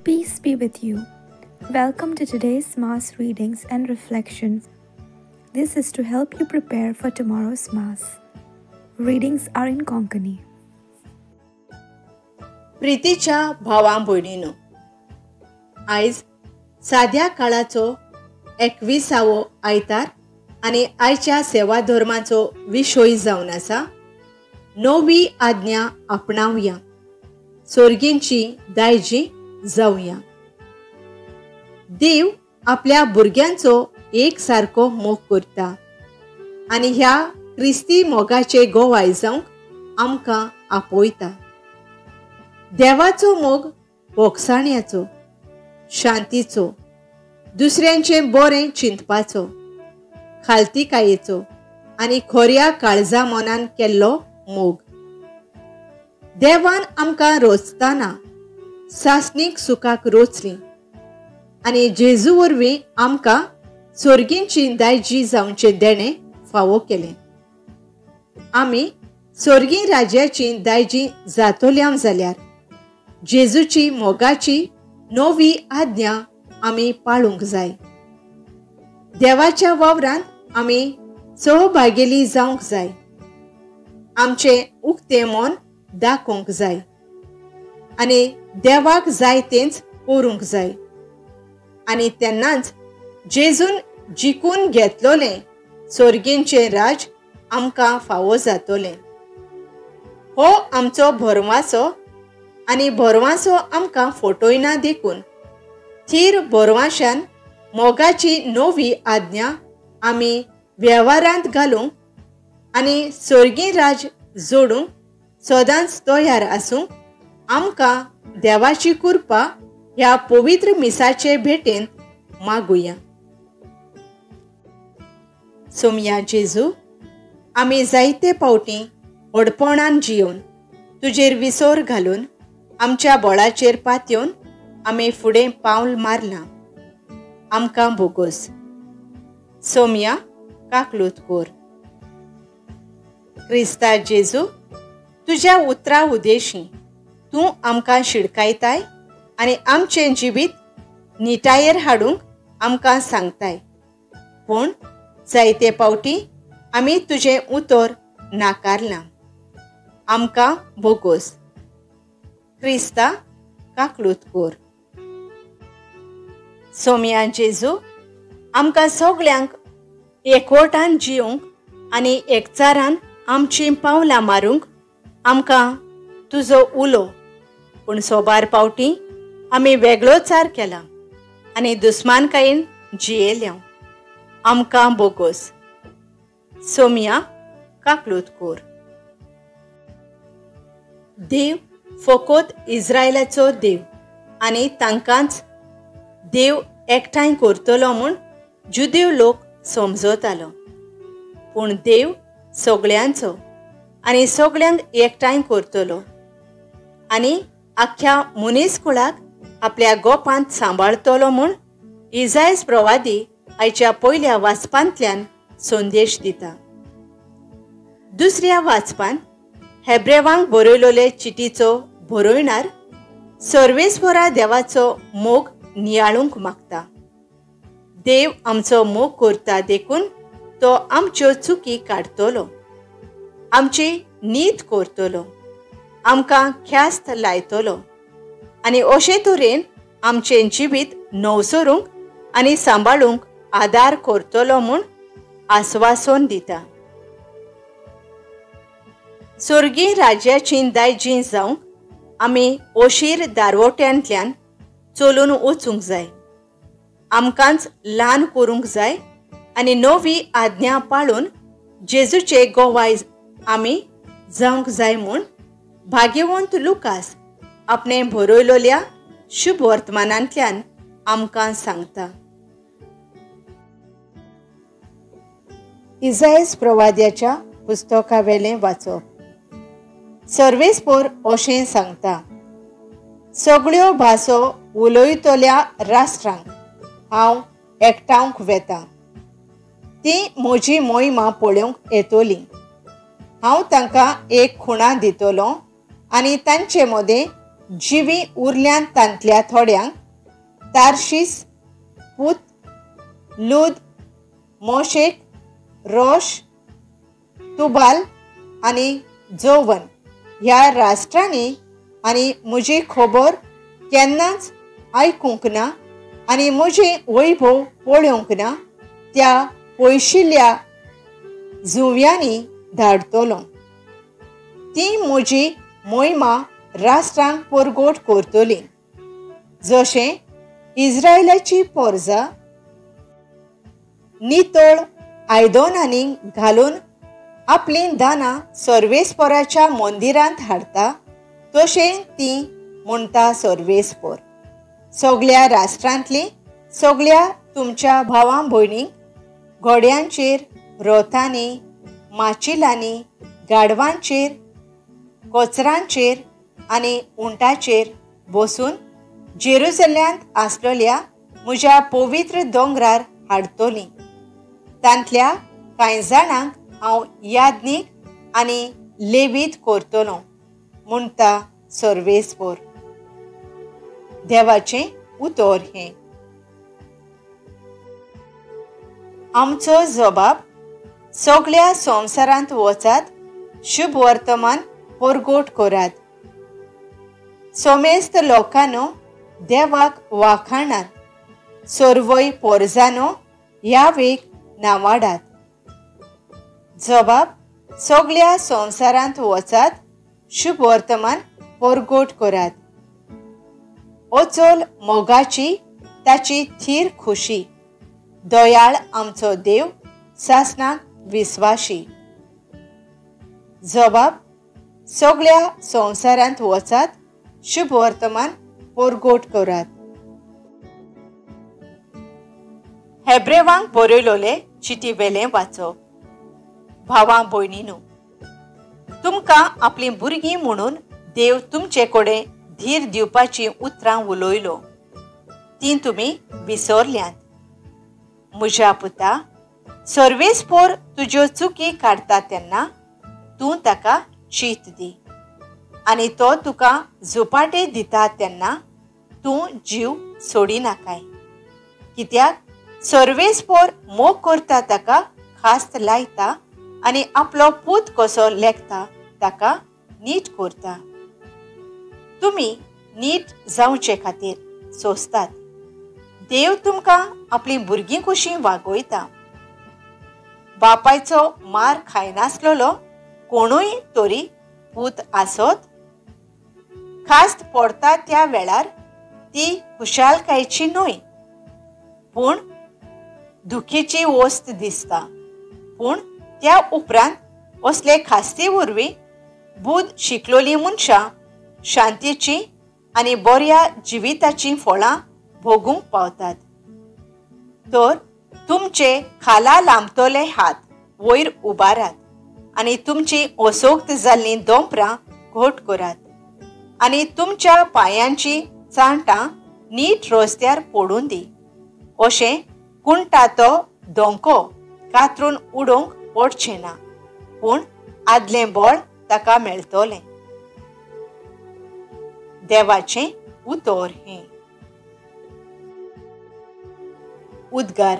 Peace be with you. Welcome to today's Mass readings and reflections. This is to help you prepare for tomorrow's Mass. Readings are in Konkani. प्रितीच्या भावां भयणीनो, आयज साद्या काळाचो 21वो आयतार आनी आयच्या सेवा धर्माचो विशय जावन आसा नवी आज्ञा आपणावया, सोर्गींची दायजी जावया. देव आपल्या भुरग्यांचो एक सारको मोग करता आनी ह्या क्रिस्ती मोगाचे गोवाय जावंक आमकां आपयता. देवाचो मोग भोगसाण्याचो, शांतीचो, दुसऱ्यांचें बरें चिंतपाचो, खालतीकायेचो आनी खोऱ्या काळजा मनान केल्लो मोग. देवान आमकां रोचतना सासणीक सुखाक रोचली आनी जेजू वरवीं आमकां सोर्गींची दायजी जावचें देणें फावो केलें. आमी सोर्गी राज्याची दायजी जातोल्या जाल्यार जेजूची मोगाची नवी आज्ञा आमी पाळूंक जाय. देवाच्या वावरांत आमी सहभागेली जावंक जाय. आमचें उक्तें मन दाखोवंक जाय आनी देवाक जाय तेंच करूंक जाय. आनी तेन्नाच जेजून जिखून घेतलोलें सोर्गींचें राज आमकां फावो जातोलें. हो आमचो भरवासो आनी भरवासो आमकां फटयना देखून थीर भरवाशान मोगाची नवी आज्ञा आमी वेव्हारांत घालूंक आनी सोर्गी राज जोडूंक सदांच तयार आसूंक आमकां देवाची कृपा ह्या पवित्र मिसाचे भेटेन मागुया. सोमया जेजू, आमी जायते पावटी व्हडपणान जियोवन तुजेर विसर घालून आमच्या बळाचेर पातयेवन आमी फुडें पावल मारलां. आमकां भोगोस. सोमया काकलूत कोर. क्रिस्ता जेजू, तुज्या उतरा उदेशी तूं आमकां शिडकायताय आनी आमचें जिवीत निटायेर हाडूंक आमकां सांगताय. पूण जायते पावटी आमी तुजें उतर नाकारलां. आमकां भोगोस. क्रिस्ता काकलूत कोर. सोमया जेजू, आमकां सगल्यांक एकवटान जिवंक आनी एकचारान आमचीं पावलां मारूंक आमकां तुजो उलो. पूण सोबार पावटी आमी वेगळोचार केला आनी दुस्मानकायेन जियेल्या. आमकां बोगोस. सोमया काकलूत कोर. देव फकत इस्रायलाचो देव आनी तांकांच देव एकठांय करतलो म्हूण जुदेव लोक समजतालो. पूण देव सगळ्यांचो आनी सगळ्यांक एकठांय करतलो आनी आख्ख्या मनीसकुळाक आपल्या गोपांत सांबाळतलो म्हूण इजायस प्रवादी आयच्या पयल्या वाचपांतल्यान संदेश दिता. दुसऱ्या वाचपांत हेब्रेवांक बरयलोले चिटीचो बरयणार सर्वेस्परा देवाचो मोग नियाळूंक मागता. देव आमचो मोग करता देखून तो आमच्यो चुकी काडटलो, आमची नीत करतलो, आमकां ख्यास्त लायतलो आनी अशे तरेन आमचें जिवीत नवसरूंक आनी सांबाळूंक आदार करतलो म्हूण आस्वासन दिता. सोर्गी राज्याची दायजी जावंक आमी ओशीर दारवट्यांतल्यान चलून वचूंक जाय. आमकांच ल्हान करूंक जाय आनी नवी आज्ञा पाळून जेजूचे गोवाय आमी जावंक जाय म्हूण भाग्यवंत लुकास आपणे बरयलोल्या शुभ वर्तमानांतल्यान आमकां सांगता. इजायस प्रवाद्याच्या पुस्तकावेलें वाचप. सर्वेस्पोर अशें सांगता, सगळ्यो भासो उलयतल्या राष्ट्रांक हांव एकठावंक वेता. ती म्हजी मोहिमा पळोवंक येतली. हांव तांकां एक खुणा दितलो आनी तांचे मदें जिवी उरल्यान तांतल्या थोड्यांक तार्शीस, पूत, लूद, मोशेक, रोश, तुबाल आनी जोवन ह्या राष्ट्रांनी आनी म्हजी खबर केन्नाच आयकूंक ना आनी म्हजें वैभव पळोवंक ना त्या पयशिल्ल्या जुंव्यांनी धाडटलो. ती म्हजी मोहिमा राष्ट्रांक परगट करतली, जशें इस्रायलाची पोरजा नितळ आयदनांनी घालून आपलीं दानां सर्वेस्पराच्या मंदिरांत हाडटा तशें ती म्हणटा सर्वेस्पर. सगल्या राष्ट्रांतलीं सगल्या तुमच्या भावां भयणींक घोड्यांचेर, रोथांनी, माचिलांनी, गाडवांचेर, कोचरांचेर आनी उंटाचेर बसून जेरुजल्यांत आसलेल्या म्हज्या पवित्र दोंगरार हाडटलीं. तांतल्या कांय जाणांक हांव याज्ञीक आनी लेवीत करतलो म्हणटा सर्वेस्पर. देवाचें उतर हें. आमचो जबाब सगल्या संवसारांत वचात, शुभ वर्तमान परगट करात. समेस्त लोकांनो देवाक वाखाणात, सर्वय पोरजानो ह्या वेग नावाडात. जबाब सगल्या संवसारांत वचात, शुभ वर्तमान परगट करात. अचल मोगाची ताची थीर खुशी, दयाळ आमचो देव सासणाक विस्वाशी. जबाब सगल्या संवसारांत वचात, शुभ वर्तमान परगट करात. हेब्रेवांक बरयलोले चिटी वेलें वाचप. भावां भयणीनू, तुमकां आपलीं भुरगीं म्हणून देव तुमचे कडेन धीर दिवपाचीं उतरां उलयलो, तीं तुमी विसरल्यांत. म्हज्या पुता, सर्वेस्पोर तुज्यो चुकी काडटा तेन्ना तूं ताका चीत दी आनी तो तुका झुपाटे दिता तेन्ना तूं जीव सोडिनाकाय. कित्याक सर्वेस्पोर मोग करता ताका खास्त लायता आनी आपलो पूत कसो लेखता ताका नीट करता. तुमी नीट जावचे खातीर सोंसतात. देव तुमकां आपलीं भुरगीं कशीं वागयता. बापायचो मार खायनासलेलो कोणूय तरी पूत आसत? खास्त पडटा त्या वेळार ती खुशालकायेची न्हय, पूण दुखीची वस्त दिसता. पूण त्या उपरांत असले खास्ती वरवीं बूद शिकलोलीं मनशां शांतीची आनी बऱ्या जिविताचीं फळां भोगूंक पावतात. तर तुमचे खाला लांबतले हात वयर उबारात आनी तुमची असोक्त जाल्लीं दोंपरां घट करात आनी तुमच्या पांयांची चांटां नीट रस्त्यार पडून दी. अशें कुंटा तो दोंको कातरून उडोवंक पडचें ना, पूण आदलें बळ ताका मेळटलें. देवाचें उतर हें. उद्गार.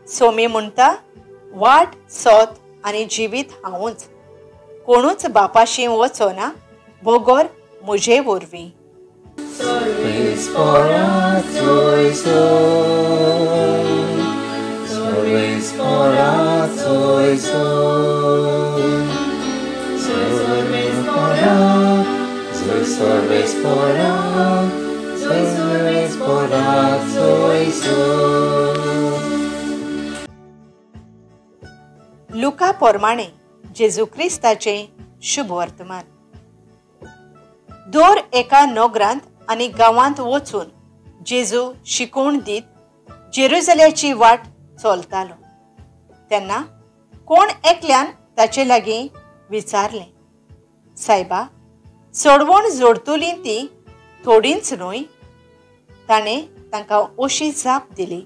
सोमी म्हणटा, वाट, सोत आनी जिवीत हांवूच, कोणूच बापाशी वचना बगर म्हजे वरवीं. लुका प्रमाणे जेजू क्रिस्ताचें शुभ वर्तमान. दर एका नगरांत आनी गांवांत वचून जेजू शिकोवण दीत जेरुजल्याची वाट चलतालो. तेन्ना कोण एकल्यान ताचे लागीं विचारलें, सायबा, सोडवण जोडतलीं ती थोडींच न्हय? ताणें तांकां अशी जाप दिली,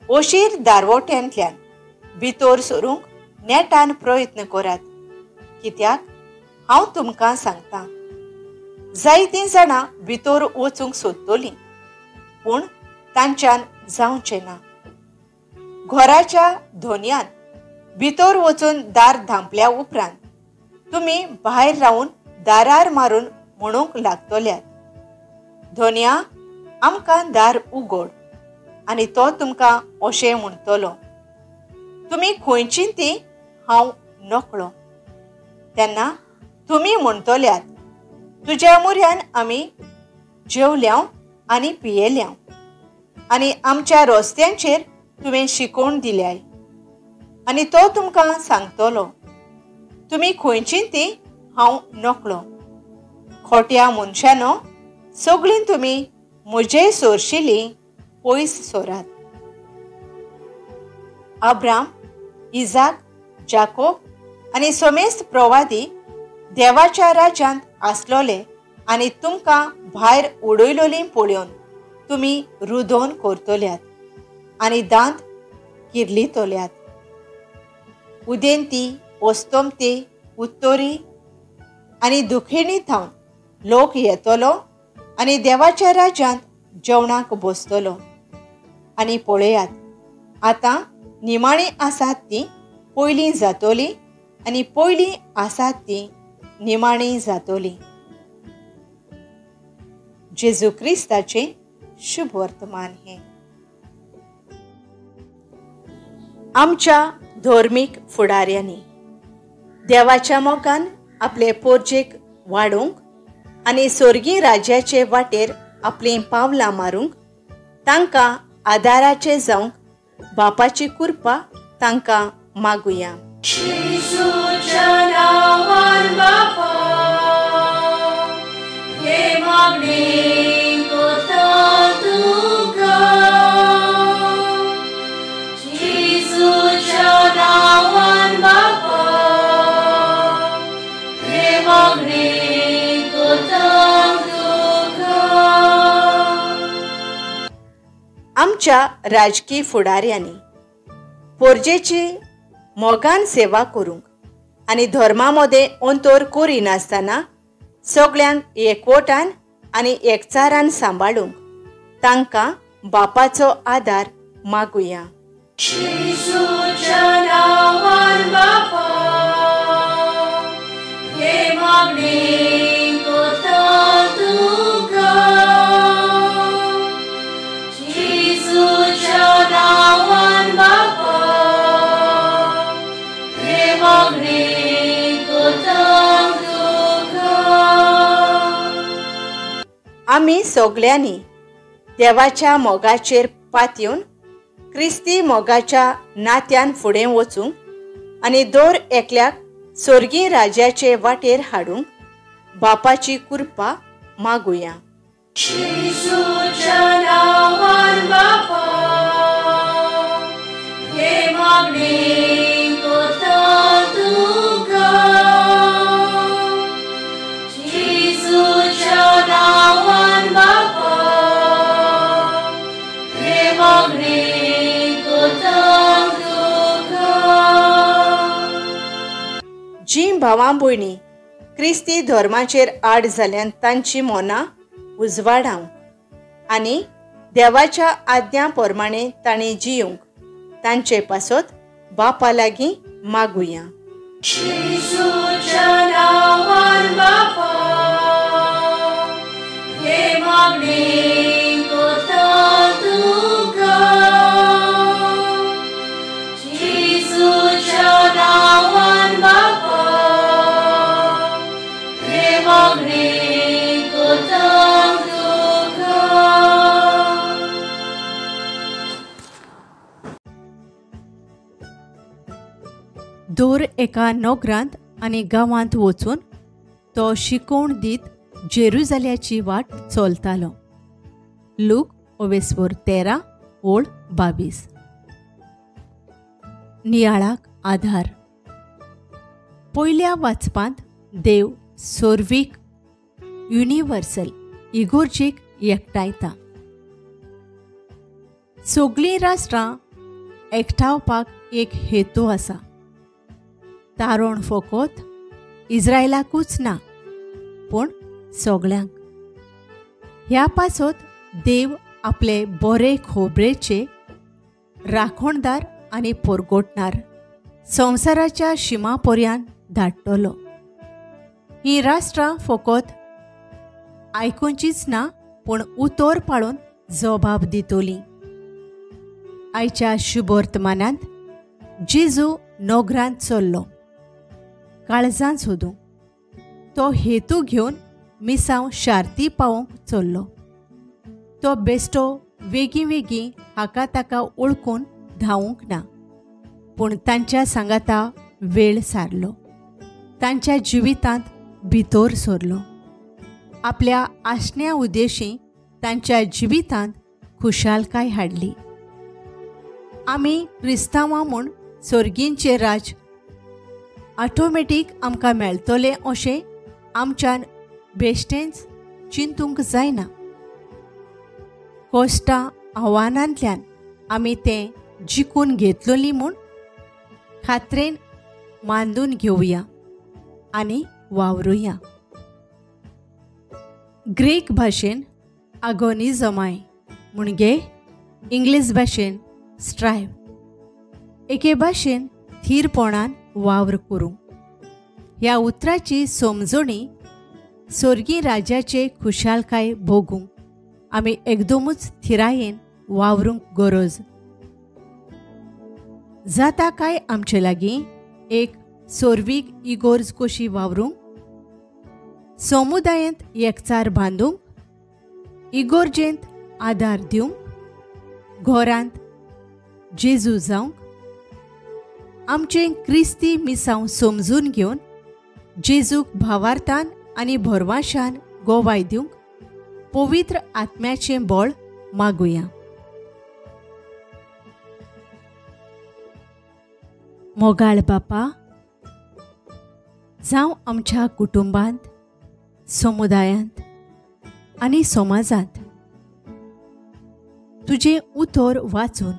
अशीर दारवट्यांतल्यान भितर सरूंक नेटान प्रयत्न करात, कित्याक हांव तुमकां सांगतां, जायतीं जाणां भितर वचूंक सोदतलीं पूण तांच्यान जावचें ना. घराच्या धोनयान भितर वचून दार धांपल्या उपरांत तुमी भायर रावन दारार मारून म्हणूंक लागतल्यात, धोनया आमकां दार उगड, आनी तो तुमकां अशें म्हणटलो, तुमी खंयची ती हांव नकळो. तेन्ना तुमी म्हणटल्यात, तुज्या मुऱ्यान आमी जेवल्याव आनी पियेल्याव आनी आमच्या रस्त्यांचेर तुवें शिकोवन दिल्याय. आनी तो तुमकां सांगतलो, तुमी खंयची ती हांव नकळो. खोट्या मनशानो, सगळीं तुमी म्हजे सोरशिली पयस सोरात. अब्राम, इजाक, जाकोब आनी समेस्त प्रवादी देवाच्या राज्यांत आसलोले आनी तुमकां भायर उडयलोलीं पळोवन तुमी रुदोन करतल्यात आनी दांत किर्लितल्यात. उदेंती, अस्तमती, उत्तरी आनी दुखेणी थावन लोक येतलो आनी देवाच्या राज्यांत जेवणाक बसतलो. आनी पळयात, आतां निमाणी आसात ती पयलीं जातली आनी पयलीं आसात ती निमाणी जातली. जेजू क्रिस्ताचें शुभ वर्तमान हें. आमच्या धर्मीक फुडाऱ्यांनी देवाच्या मोगान आपले पोरजेक वाडोवंक आनी स्वर्गीय राज्याचे वाटेर आपलीं पावलां मारूंक तांकां आदाराचें जावंक बापाची कृपा तांकां मागुया. आमच्या राजकीय फुडाऱ्यांनी पोरजेची मोगान सेवा करूंक आनी धर्मा मदें अंतर करिनासतना सगळ्यांक एकवटान आनी एकचारान सांबाळूंक तांकां बापाचो आदार मागुया. आमी सगळ्यांनी देवाच्या मोगाचेर पातयेवन क्रिस्ती मोगाच्या नात्यान फुडें वचूंक आनी दर एकल्याक स्वर्गीय राज्याचे वाटेर हाडूंक बापाची कृपा मागुया. जीं भावां भयणी क्रिस्ती धर्माचेर आड जाल्यान तांची मनां उजवाडावंक आनी देवाच्या आज्ञा प्रमाणे तांणी जियोंक तांचे पासत बापा लागीं मागुया. दर एका नगरांत आनी गांवांत वचून तो शिकोवण दीत जेरुजाल्याची वाट चलतालो. लूक 13:22. नियाळाक आधार. पयल्या वाचपांत देव सोर्वीक युनिवर्सल इगोर्जेक एकठांयता. सगळीं राष्ट्रां एकठावपाक एक हेतू आसा. तारण फकत इस्रायलाकूच ना पूण सगळ्यांक. ह्या पासत देव आपले बरे खोबरेचे राखणदार आनी पोरगोटणार संवसाराच्या शिमा पर्यान धाडटलो. हीं राष्ट्रां फकत आयकुचींच ना पूण उतर पाळून जबाब दितलीं. आयच्या शुभवर्तमानांत जेजू नोगरांत चल्लो काळजांत सोदूंक. तो हेतू घेवन मिसांव शार्ती पावोवंक चल्लो. तो बेस्टो वेगीं वेगीं हाका ताका ओळखून धांवूंक ना पूण तांच्या सांगाता वेळ सारलो, तांच्या जिवितांत भितर सरलो. आपल्या आसण्या उद्देशी तांच्या जिवितांत खुशालकाय हाडली. आमी क्रिस्तांवां म्हूण सर्गींचें राज ऑटोमॅटीक आमकां मेळटलें अशें आमच्यान बेश्टेंच चिंतूंक जायना. कश्टां आव्हानांतल्यान आमी तें जिखून घेतलोलीं म्हूण खात्रेन मांदून घेवया आनी वावरुया. ग्रीक भाशेन आगोनिजमाय म्हणजे इंग्लीश भाशेन स्ट्रायव, एके भाशेन थीरपणान वावर करूंक. ह्या उतराची समजणी स्वर्गीय राज्याचे खुशालकाय भोगूंक आमी एकदमूच थिरायेन वावरूंक गरज जाता. काय आमचे लागीं एक सोर्वीक इगोर्ज कशी वावरूंक, समुदायेंत एकचार बांदूंक, इगोर्जेंत आदार दिवंक, घरांत जेजू जावंक, आमचें क्रिस्ती मिसांव समजून घेवन जेजूक भावार्थान आनी भरवाशान गोवाय दिवंक पवित्र आत्म्याचें बळ मागुया. मोगाळ बापा, जावं आमच्या कुटुंबांत, समुदायांत आनी समाजांत तुजें उतर वाचून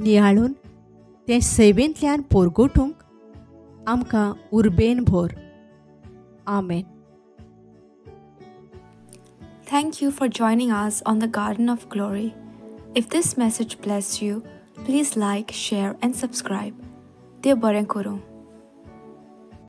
नियाळून तें सेवेंतल्यान पोरगोटूंक आमकां उर्बेन भर. आमेन. Thank you for joining us on the Garden of Glory. If this message blessed you, please like, share and subscribe. देव बरें करूं.